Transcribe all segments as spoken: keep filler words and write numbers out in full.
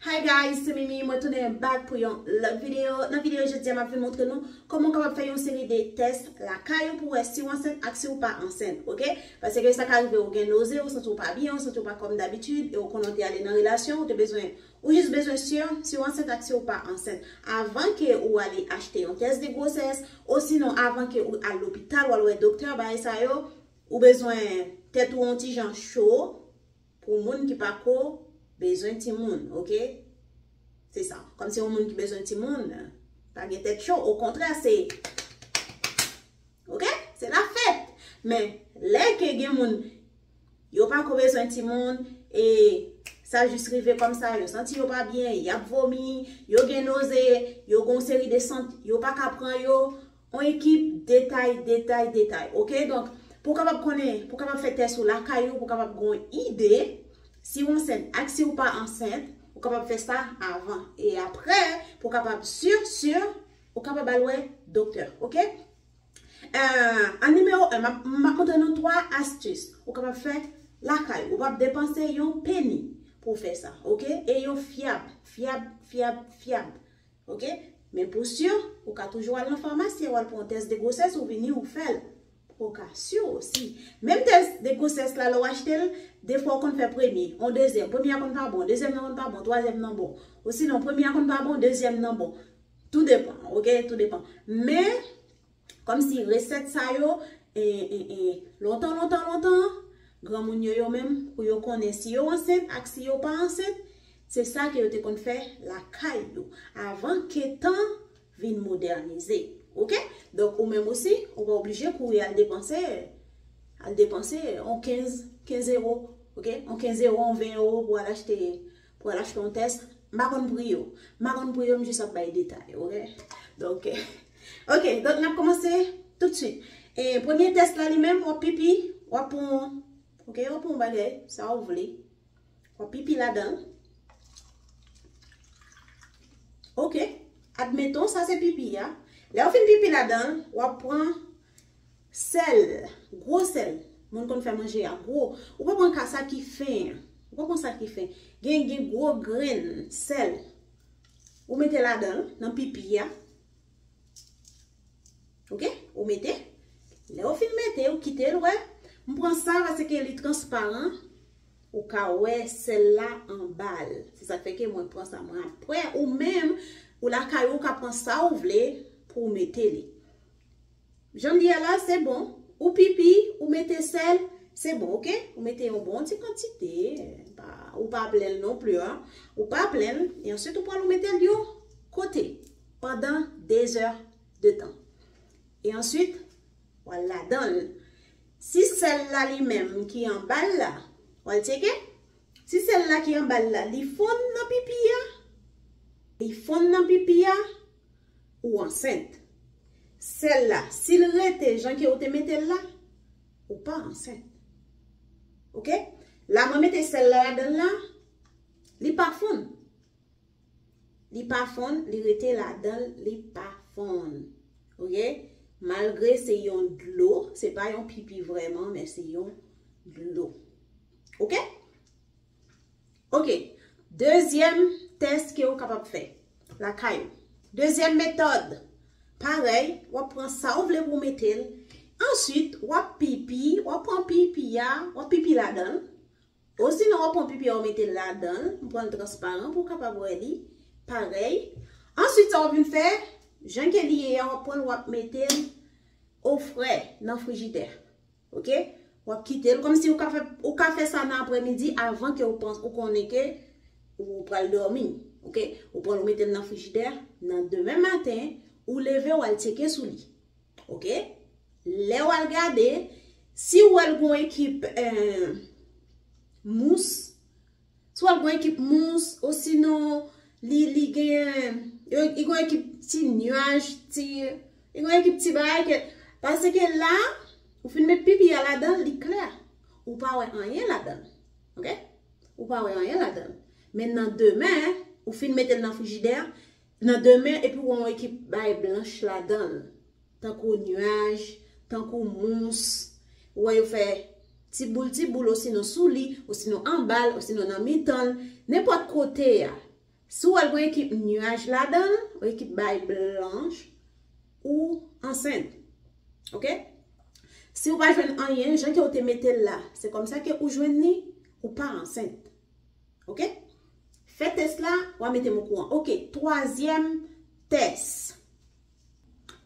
Hi guys, se Mimi, mwen tounen back pou yon lòt videyo. Nan videyo jodi a, m ap vin montre nou kòman w kapab fè yon seri de tès lakay ou pou wè si w ansent ak si w pa ansent, oke? Paske sa ka rive ou gen noze, ou santi w pa byen, ou santi w pa kòm dabitid, e ou konnen w te ale nan relasyon, ou te bezwen, ou jis bezwen si si w ansent ak si w pa ansent. Avan ke ou ale achte yon tès de gwosès, osinon avan ke ou al lopital, w al wè doktè, bagay sa yo, ou bezwen tèt ou yon ti jan cho, pou moun ki pako bezwen timoun, oke? Se sa. Kòm se yon moun ki bezwen timoun, pa gen tèt cho. Okontrè, se, oke? Se lafèt. Men, lè ke gen moun, yo pako bezwen timoun, e sa jis rive kòmsa, yo santi yo pa byen, y ap vomi, yo gen noze, yo gen yon seri de sant, yo pa ka pran yo, yon ekip detay, detay, detay. Oke? Donk, pou w kapab konnen, pou w kapab fè tès ou lakay ou, pou w kapab gen yon ide si w ansent ak si w pa ansent, ou kapab fè sa avan. E apre, pou w kapab si, si, ou kapab al wè doktè. Oke? Euh, an nimewo en, m ap, m ap montre nou twa astis ou kapab fè lakay ou. Ou p ap depanse yon peni pou w fè sa. Oke? E yo fyab, fyab, fyab, fyab. Oke? Men pou si, ou ka toujou al nan famasi, ou al pran yon tès de gwosès, ou vini, ou fè l. Pou w ka si osi. Menm tès de gwosès la, lè w achte l, defwa w konn fè premye, yon dezyèm. Premye a konn pa bon, dezyèm nan konn pa bon, twazyèm nan bon. Osinon, premye a konn pa bon, dezyèm nan bon. Tou depan, oke? Tou depan. Men, kòmsi resèt sa yo, e, e, e, lontan, lontan, lontan, granmoun yo, yo menm, pou yo konnen si yo ansent ak si yo pa ansent, se sa ke yo te konn fè lakay yo, avan ke tan vin modènize. Oke? Donk, ou menm osi, ou pa oblije kouri al depanse, al depanse yon kenz, kenz ewo, oke? Yon kenz ewo, yon ven ewo pou al achte, pou al achte yon tès. M pa konn pri yo. M pa konn pri yo, m jis ap bay detay, oke? Donk, oke, donk n ap kòmanse toutswit. E premye tès la li menm, w ap pipi, w ap pran, oke, w ap pran yon bagay, sa w vle. W ap pipi ladan l. Oke, admeton, sa se pipi a. Lè w fin pipi ladan l, w ap pran sèl, gwo sèl. Moun konn fè manje a gwo. Ou pa pran ka sa ki fen an. Ou pa pran sa ki fen. Gen, gen gwo grenn sèl. Ou mete ladan l, nan pipi a. Oke? Ou mete. Lè ou fin mete, ou kite l, wè. M pran sa paske li transparan. Ou ka wè sèl la anba l. Se sa k fè ke mwen pran sa. Mwen apre, ou menm, ou lakay ou, ou ka pran sa ou vle pou w mete li. Jan m di a la, se bon. Ou pipi, ou mete sèl, se bon, oke? Ou mete yon bon ti kantite. Pa, ou pa plen l non pli, an. Ou pa plen l. E answit, ou pral ou mete l yon kote pandan de zè de tan. E answit, w al ladan l. Si sèl la li menm ki anba l la, w al tcheke. Si sèl la ki anba l la, li fonn nan pipi a, li fonn nan pipi a, ou ansent. Sèl la, si l rete jan ke ou te mete l la, ou pa ansent. Oke? La, mwen mete sèl la ladan l la, li pa fonn. Li pa fonn, li rete ladan l, li pa fonn. Oke? Malgre se yon dlo, se pa yon pipi vrèman, men se yon dlo. Oke? Oke. Dezyèm tès ke ou kapab fè lakay ou. Dezyèm metòd. Parèy, w ap pran sa ou vle pou w mete l. Answit, w ap pipi, w ap pran pipi a, w ap pipi ladan l. Osinon, w ap pran pipi a, w mete l ladan l. M pran l transparan pou w kapab wè li. Parèy. Answit, sa w ap vin fè, jan ke li ye a, w ap pran l, w ap mete l ofre nan frijidè. Oke? W ap kite l kòmsi ou ka fè, ou ka fè sa nan aprèmidi avan ke ou panse, ou konnen ke ou pral dòmi. Oke? Ou pran l, ou mete l nan frijidè. Nan demen maten, ou leve, w al tcheke sou li. Oke? Lè w al gade, si w wè l gon ekip, eh, mous, si w wè l gon ekip mous, osinon li, li gen, li gon ekip ti nyaj, ti, li gon ekip ti bagay ke, paske la, ou fin met pipi a ladan l, li klè. Ou pa wè anyen ladan l. Oke? Ou pa wè anyen ladan l. Men nan demen, ou fin mete l nan frijidè, nan demen, epi w wè yon ekip bagay blanch ladan l. Tankou nyaj, tankou mous. Ou wè yo fè ti boul, ti boul, osinon sou li, osinon anba l, osinon nan mitan l, nenpòt kote a. Si w wè l gen ekip nyaj ladan l, yon ekip bay blanch, ou ansent. Oke? Si w pa jwenn anyen, jan ke w te mete l la, se kòmsa ke ou jwenn li, ou pa ansent. Oke? Fè tès la, w a mete m okouran. Oke, twazyèm tès.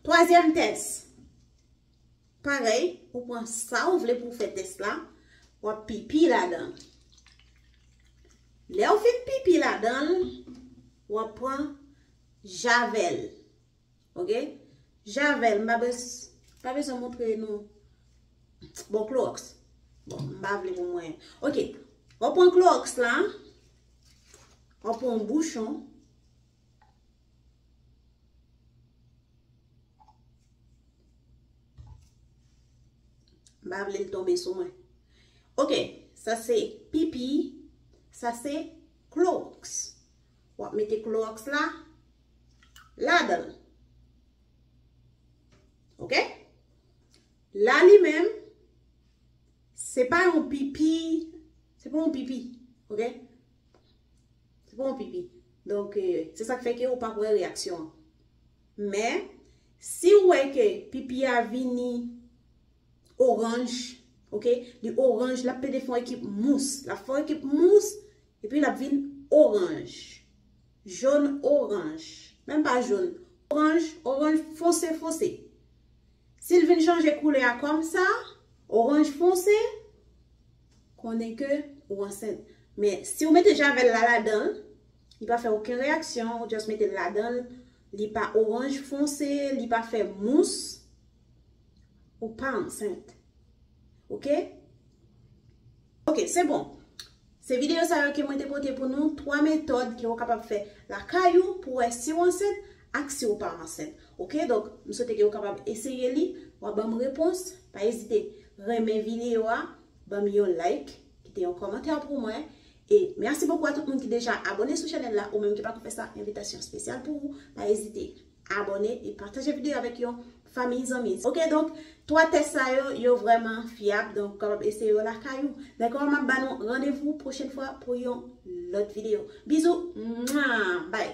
Twazyèm tès. Parèy, ou pran sa ou vle pou w fè tès la, w ap pipi ladan l. Lè w fin pipi ladan l, w ap pran Javel. Oke? Javel, m pa bez-, pa bezwen montre nou. Bon, Clorox. Bon, m pa vle pou mwen. Oke. W ap pran Clorox la. W ap pran yon bouchon. M pa vle l tonbe sou mwen. Oke, sa se pipi, sa se Clorox. W ap mete Clorox la ladan l. Oke? La li menm, se pa yon pipi, se pa yon pipi, oke? Se pa yon pipi. Donk, eh, se sa k fè ke ou pa wè reyaksyon an. Men, si w wè ke pipi a vini oranj, oke? Li oranj, l ap pede fè yon ekip mous. L ap fè yon ekip mous, epi l ap vin oranj. Jòn oranj. Menm pa jòn. Oranj, oranj fonse, fonse. Si l vin chanje koulè a kòmsa, oranj fonse, konnen ke ou ansent. Men, si w mete Javel la ladan l, li pa fè okenn reyaksyon, ou just mete l ladan l, li pa oranj fonse, li pa fè mous, ou pa ansent. Oke? Oke, se bon. Se videyo sa yo ke mwen te pote pou nou, twa metòd ke ou kapab fè lakay ou pou wè si w ansent ak si w pa ansent. Oke, donk, m swete ke ou kapab eseye li, w a ban m repons, pa ezite renmen videyo a, ban m yon like, kite yon kòmantè pou mwen. E mèsi bokou a tout moun ki deja abòne sou chanèl la, ou menm ki pako fè sa, envitasyon espesyal pou ou, pa ezite abòne e pataje videyo avèk yon fanmi, zanmi. Oke, donk, twa tès sa yo, yo vrèman fyab, donk, ou kapab eseye yo lakay ou. Dakò, m ap ba nou randevou pwochèn fwa pou yon lòt videyo. Bizou, mwa, bay.